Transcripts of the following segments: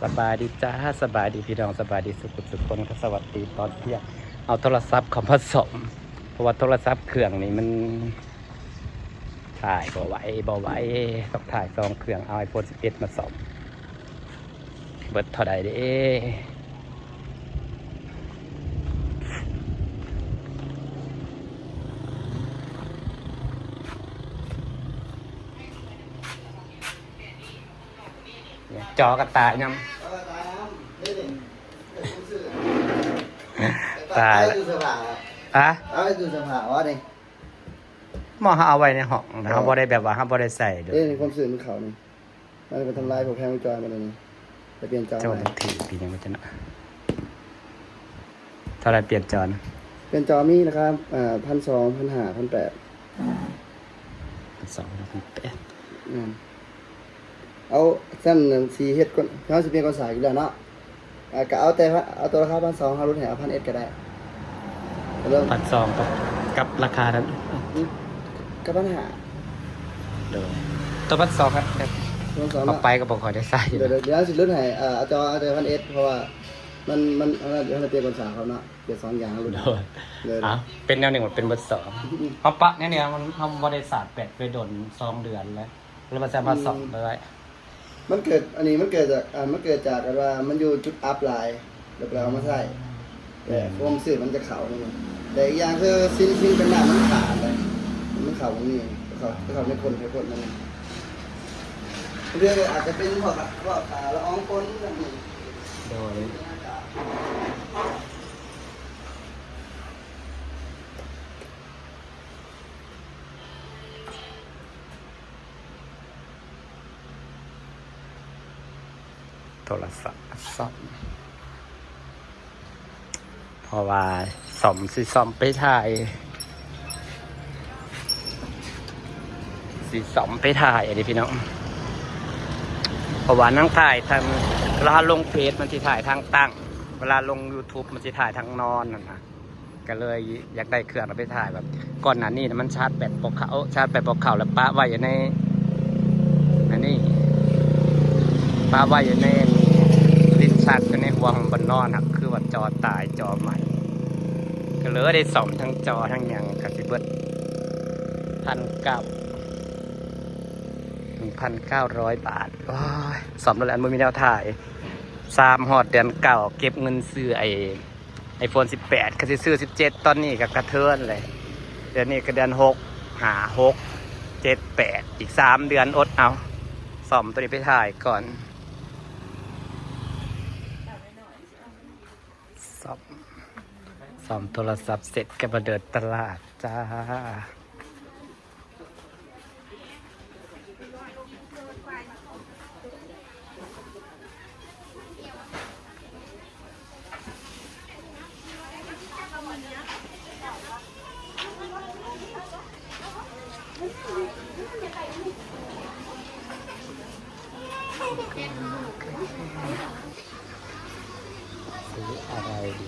ສະບາຍດີຈ້າ ສະບາຍດີພີ່ນ້ອງ ສະບາຍດີສູ່ຄົນສູ່ຄົນ ສະຫວັດດີຕອນທ່ຽງ. ເອົາໂທລະສັບເຂົ້າມາສ້ອມ ເພາະວ່າໂທລະສັບເຄື່ອງນີ້ມັນຖ່າຍບໍ່ໄຫວ ບໍ່ໄຫວ ຕ້ອງຖ່າຍສອງເຄື່ອງ ເອົາໄອໂຟນສິບເອັດມາສ້ອມ. ເບິດເທົ່າໃດເດ້? ຈໍກະຕາຍນຳ. ເອີ ຕາຍນຳ. ນີ້ ນີ້ ຕາຍ. ເອົາໄວ້ຕູ້ເສື້ອຜ້າ. ຮະ? ເອົາໄວ້ຕູ້ເສື້ອຜ້າ ວ່ານີ້. ໝໍ້ເຮົາເອົາໄວ້ໃນຫ້ອງ ແຕ່ເຮົາບໍ່ໄດ້ແບບວ່າເຮົາບໍ່ໄດ້ໃສ່ເດີ. ເດ້ ຄວາມຊື້ມັນເຂົ້ານີ້ ມັນໄປທຳລາຍພວກແຜງວົງຈອນໝົດແລ້ວນີ້. ໄປປ່ຽນຈໍ ເຈົ້າມັນຖືກອີ່ຫຍັງວະຈັ່ງນະ. ເທົ່າໃດປ່ຽນຈໍນະ? ປ່ຽນຈໍມີລາຄາ ອ່າ ພັນສອງ ພັນຫ້າ ພັນແປດ. ພັນສອງ ພັນແປດ. ແມ່ນ. ເອົາຊັ້ນນັ້ນ ຊິເຮັດກ່ອນ ເຮົາຊິປ່ຽນກ່ອນສາກຢູ່ແລ້ວເນາະ. ອ່າ ກະເອົາແຕ່ ເອົາໂຕລາຄາພັນສອງ ເຮົາຫຼຸດໃຫ້ເອົາພັນເອັດກະໄດ້. ກະເລີ່ມ ພັນສອງ ກັບ ກັບລາຄານັ້ນ ອືມ ກະພັນຫ້າ. ໂດຍ ໂຕພັນສອງ ພັນສອງ ເນາະ ເອົາໄປກະບໍ່ຄ່ອຍໄດ້ໃຊ້. ໂດຍ ໂດຍ ດຽວເຮົາຊິຫຼຸດໃຫ້ ເອີ ເອົາໂຕ ເອົາແຕ່ພັນເອັດ ເພາະວ່າມັນ ມັນ ເຮົາ ເຮົາໄດ້ປ່ຽນກ່ອນສາກເຂົາເນາະ. ປ່ຽນສອງຢ່າງ ໂດຍ ໂດຍ ເອົາ ເປັນແນວນີ້ ມັນເປັນເບິດສອງ. ອືມ ເຮົາປະແນວນີ້ ມັນ ເຮົາບໍ່ໄດ້ສາດແບັດໄປດົນສອງເດືອນແລ້ວ ແລ້ວມັນຈະມາ ອືມ ສ້ອມໄດ້. ມັນເກີດ ອັນນີ້ມັນເກີດຈາກ ອ່າ ມັນເກີດຈາກອັນວ່າມັນຢູ່ຈຸດອັບຫຼາຍ ແລ້ວໄປເອົາມາໃຊ້ ແຕ່ ອືມ ຄວາມຊື້ມັນຈະເຂົ້ານີ້. ແຕ່ອີກຢ່າງຄືຊິງ ຊິງກັນນ້ຳມັນຂາດເລີຍ ມັນເຂົ້າບໍ່ມີ ເຂົ້າ ເຂົ້າໃນກົ້ນ ໃນກົ້ນມັນ. ເລື່ອງອາດຈະເປັນພວກ ພວກ ອ່າ ລະອອງຝົນ ໂດຍ. ໂທລະສັບມາສ້ອມ ເພາະວ່າສ້ອມ ຊິສ້ອມໄປຖ່າຍ ຊິສ້ອມໄປຖ່າຍອັນນີ້ພີ່ນ້ອງ. ເພາະວ່ານາງຖ່າຍທາງ ເວລາລົງເຟສມັນຊິຖ່າຍທາງຕັ້ງ ເວລາລົງຢູທູບມັນຊິຖ່າຍທາງນອນຫັ້ນນະ. ກະເລີຍຢາກໄດ້ເຄື່ອງເອົາໄປຖ່າຍ. ແບບກ່ອນໜ້ານີ້ນະ ມັນຊາດແບັດບໍ່ເຂົ້າ ຊາດແບັດບໍ່ເຂົ້າ ແລ້ວປະໄວ້ຢູ່ໃນ ອັນນີ້ ປະໄວ້ຢູ່ໃນລິ້ນຊັກ ຢູ່ໃນຫົວຂອງບ່ອນນອນຫັ້ນ ຄືວ່າຈໍຕາຍ ຈໍໄໝ້. ກະເລີຍໄດ້ສ້ອມທັງຈໍທັງຫຍັງ ກະຊິເບິດພັນເກົ້າ ໜຶ່ງພັນເກົ້າຮ້ອຍບາດ. ໂອ້ຍ ສ້ອມແລ້ວ ອັນບໍ່ມີແນວຖ່າຍ. ສາມ ຮອດເດືອນເກົ້າ ເກັບເງິນຊື້ໄອ້ ໄອໂຟນສິບແປດ ກະຊິຊື້ສິບເຈັດ ຕອນນີ້ກະກະເທີນເລີຍ. ດຽວນີ້ກະເດືອນຫົກ ຫ້າ ຫົກ ເຈັດ ແປດ ອີກສາມເດືອນ ອົດເອົາ. ສ້ອມໂຕນີ້ໄປຖ່າຍກ່ອນ. ສ້ອມ ສ້ອມໂທລະສັບເສັດກະມາເດີນຕະຫຼາດຈ້າ. ຊື້ອະໄລດີ?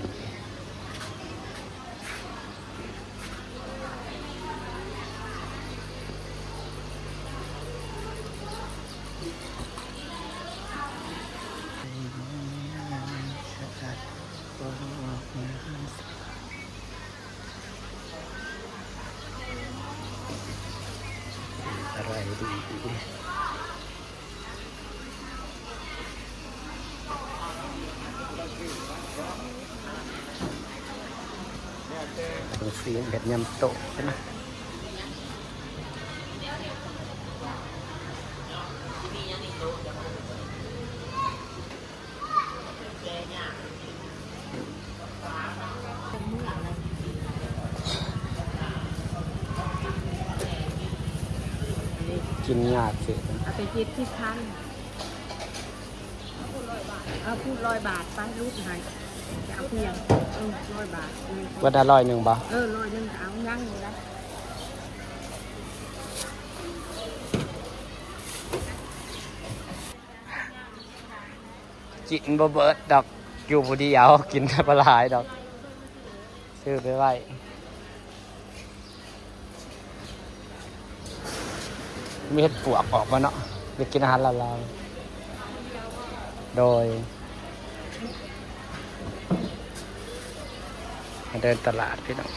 ອະໄລດີ? ເປັນຊີ້ນເຮັດຍຳໂຕະນະ. ກິນຍາກຊິ ເອົາໄປເຈັດສິບພັນ ເອົາພຸ້ນຮ້ອຍບາດ ໄປຫຼຸດໃຫ້ ຈະເອົາພຽງ ເອີ ຮ້ອຍບາດ ເອີ ເບິດລະຮ້ອຍໜຶ່ງບໍ່? ເອີ ຮ້ອຍໜຶ່ງກະເອົາ ຍັງຢູ່ນະ. ກິນບໍ່ເບິດດອກ ຢູ່ຜູ້ດຽວ ກິນບໍ່ຫຼາຍດອກ ຊື້ໄປໄວ້. ມີເຫັດປວກອອກມາເນາະ ໄດ້ກິນອາຫານລາວໆ. ໂດຍ ມາເດີນຕະຫຼາດພີ່ນ້ອງ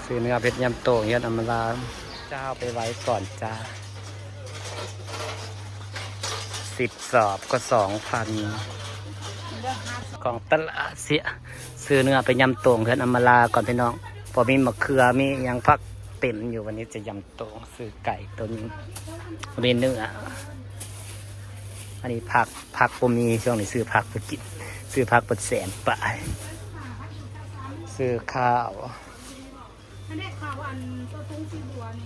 ຊື້ເນື້ອເຮັດຍຳໂຕ້ງເຮືອນອຳມາລາ ເຈົ້າໄປໄວ້ກ່ອນຈ້າ ສິບສອບກໍສອງພັນ ຂອງຕະຫຼາດເສຍ ຊື້ເນື້ອໄປຍຳໂຕ້ງເຮືອນອຳມາລາກ່ອນພີ່ນ້ອງ ບໍ່ມີມະເຂືອ ມີຫຍັງ ຜັກເຕັມຢູ່ ວັນນີ້ຈະຍຳໂຕ້ງ ຊື້ໄກ່ໂຕໜຶ່ງ ບໍ່ມີເນື້ອ ອັນນີ້ຜັກ ຜັກບໍ່ມີ ຊ່ວງນີ້ຊື້ຜັກບໍ່ກິນ ຊື້ຜັກເບິດແສນປາຍ ຊື້ຂ້າວ ອັນນີ້ເຂົ້າອັນໂຕຖົງສີບົວນີ້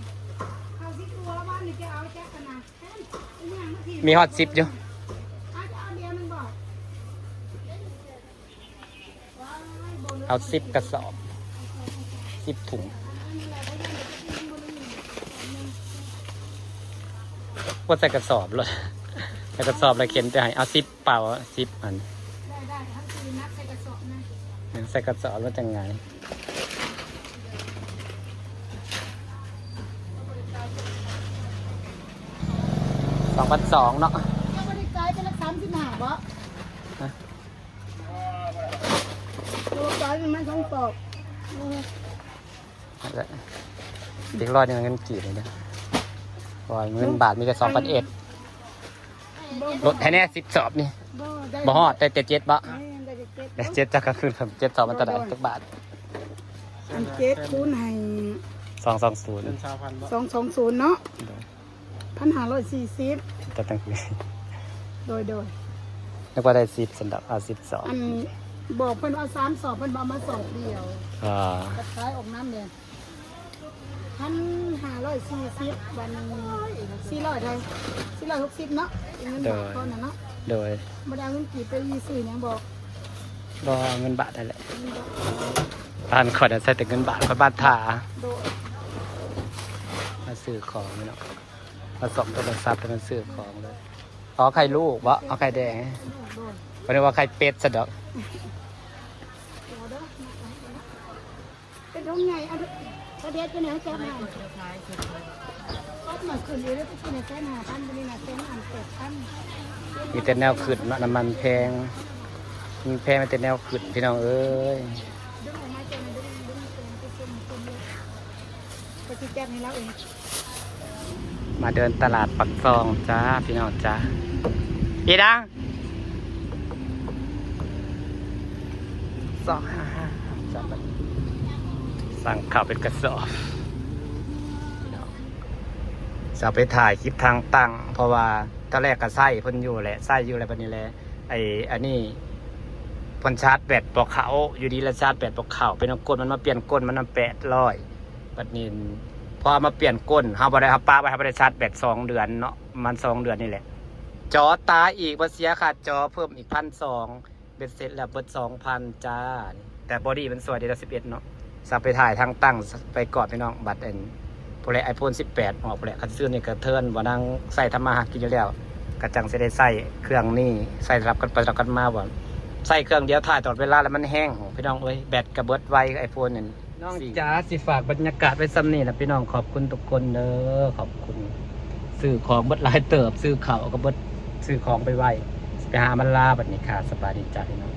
ເຂົ້າສີບົວ ວານນີ້ຈະເອົາຈັກອັນນະ ມີຮອດສິບຢູ່ ເອົາ ຈະເອົາດຽວໜຶ່ງບໍ? ເອົາສິບກະສອບ ສິບຖົງ ບໍ່ໃສ່ກະສອບໂລດ ໃສ່ກະສອບແລ້ວເຂັນໄປໃຫ້ ເອົາສິບເປົາ ສິບອັນ ໄດ້ໆ ເຮົາຊິນັບໃສ່ກະສອບນະ ໃສ່ກະສອບແລ້ວຈັ່ງໄງ ສອງພັນສອງເນາະ ຍັງບໍ່ໄດ້ຂາຍ ເປັນຫຼັກສາມສິບຫ້າບໍ? ຮະ? ໂລກາຍມັນສອງປອກ ເດັກຮ້ອຍໜຶ່ງເງິນກີບນີ້ເດ້ ເພາະວ່າເງິນບາດມີແຕ່ສອງພັນເອັດ ລົດໃຫ້ແດ່ສິບສອບນີ້ ບໍ່ ໄດ້ ບໍ່ຮອດ ໄດ້ແຕ່ເຈັດບໍ? ແມ່ນ ໄດ້ແຕ່ເຈັດ ໄດ້ເຈັດ ຈັກກະຄືນເຈັດສອບມັນເທົ່າໃດ ໂດຍ ຈັກບາດ? ອັນເຈັດຄູນໃຫ້ ສອງສອງສູນ ເປັນຊາວພັນບໍ? ສອງສອງສູນເນາະ ໂດຍ ພັນຫ້າຮ້ອຍສີ່ສິບ ແຕ່ຕັ້ງຄືນ ໂດຍ ໂດຍ ນຶກວ່າໄດ້ສິບຊັ້ນດອກ ເອົາສິບສອບ ອັນ ບອກເພິ່ນວ່າສາມສອບ ເພິ່ນວ່າມາສອບດຽວ ອ່າ ກໍຂາຍອອກນຳແດ່ ພັນຫ້າຮ້ອຍສີ່ສິບ ບັດນີ້ສີ່ຮ້ອຍເທົ່າໃດ? ສີ່ຮ້ອຍຫົກສິບເນາະ ເປັນເງິນບາດ ໂດຍ ເທົ່ານັ້ນເນາະ ໂດຍ ບໍ່ໄດ້ເອົາເງິນກີບໄປຊື້ຫຍັງບໍ? ບໍ່ ເອົາເງິນບາດນັ້ນແຫຼະ ເງິນບາດ ບ້ານຂ້ອຍນະໃຊ້ແຕ່ເງິນບາດ ຂ້ອຍບ້ານທ່າ ໂດຍ ມາຊື້ຂອງເນາະ ມາສ້ອມໂທລະສັບ ແລ້ວມາຊື້ຂອງເລີຍ ເອົາໄຂ່ລູກບໍ? ເອົາໄຂ່ແດງ ໂດຍ ບໍ່ໄດ້ວ່າໄຂ່ເປັດຊະດອກ ເປັນຖົງໃຫຍ່ ເອົາ ເອົາເດັດໄປແນວຈັບມາ ປັບມາຂຶ້ນອີກແລ້ວ ຕະກີ້ນະແສນຫ້າພັນ ບັດນີ້ນະແສນອັນແປດພັນ ມີແຕ່ແນວຂຶ້ນເນາະ ນ້ຳມັນແພງ ມັນແພງ ມີແຕ່ແນວຂຶ້ນ ພີ່ນ້ອງເອີຍ ດຶງອອກມາ ເຈົ້ານະ ດຶງ ດຶງ ກໍຊິຈັດໃຫ້ລາວເອງ. ມາເດີນຕະຫຼາດປາກຊ່ອງຈ້າ ພີ່ນ້ອງຈ້າ ອີ່ດັງ ສອງຫ້າຫ້າ ສັ່ງເຂົ້າເປັນກະສອບ ຈະເອົາໄປຖ່າຍຄລິບທາງຕັ້ງ ເພາະວ່າຕອນແລກກໍໃຊ້ເພິ່ນຢູ່ແຫຼະ ໃຊ້ຢູ່ແລ້ວ ບັດນີ້ແຫຼະ ໄອ້ ອັນນີ້ ເພິ່ນຊາດແບັດບໍ່ເຂົ້າ ຢູ່ດີລະຊາດແບັດບໍ່ເຂົ້າ ເປັນນຳກົນ ມັນມາປ່ຽນກົນ ມັນນຳແປດຮ້ອຍ ບັດນີ້ ພໍເອົາມາປ່ຽນກົ້ນ ເຮົາບໍ່ໄດ້ ເຮົາປະໄວ້ ເຮົາບໍ່ໄດ້ຊາດແບັດສອງເດືອນເນາະ ປະມານສອງເດືອນນີ້ແຫຼະ ຈໍຕາຍອີກ ມາເສຍຄ່າຈໍເພີ່ມອີກພັນສອງ ເບັດເສັດແລ້ວເບິດສອງພັນຈ້າ ແຕ່ບໍດີ້ມັນຊ່ວຍໄດ້ແຕ່ສິບເອັດເນາະ ສັບໄປຖ່າຍທາງຕັ້ງໄປກ່ອນພີ່ນ້ອງ ບັດອັນ ພຸ້ນແຫຼະ ໄອໂຟນສິບແປດອອກພຸ້ນແຫຼະ ຄັນຊື້ນີ້ກະເທີນ ບໍ່ນັ່ງໃຊ້ທຳມາຫາກິນຢູ່ແລ້ວ ກະຈັ່ງຊິໄດ້ໃຊ້ເຄື່ອງນີ້ ໃຊ້ສະຫຼັບກັນໄປສະຫຼັບກັນມາ ບໍ່ໃຊ້ເຄື່ອງດຽວຖ່າຍຕະຫຼອດເວລາ ແລ້ວມັນແຮງ ພີ່ນ້ອງເອີຍ ແບັດກະເບິດໄວ ໄອໂຟນນັ້ນ ນ້ອງ ຊິ ຈ໋າ ຊິຝາກບັນຍາກາດໄວ້ຊ່ຳນີ້ລະພີ່ນ້ອງ ຂອບຄຸນທຸກຄົນເດີ ຂອບຄຸນ ຊື້ຂອງເບິດຫຼາຍເຕີບ ຊື້ເຂົ້າກໍເບິດ ຊື້ຂອງໄປໄວ້ ຊິໄປຫາມັນລາບັດນີ້ຄ່ະ ສະບາຍດີຈ້າພີ່ນ້ອງ.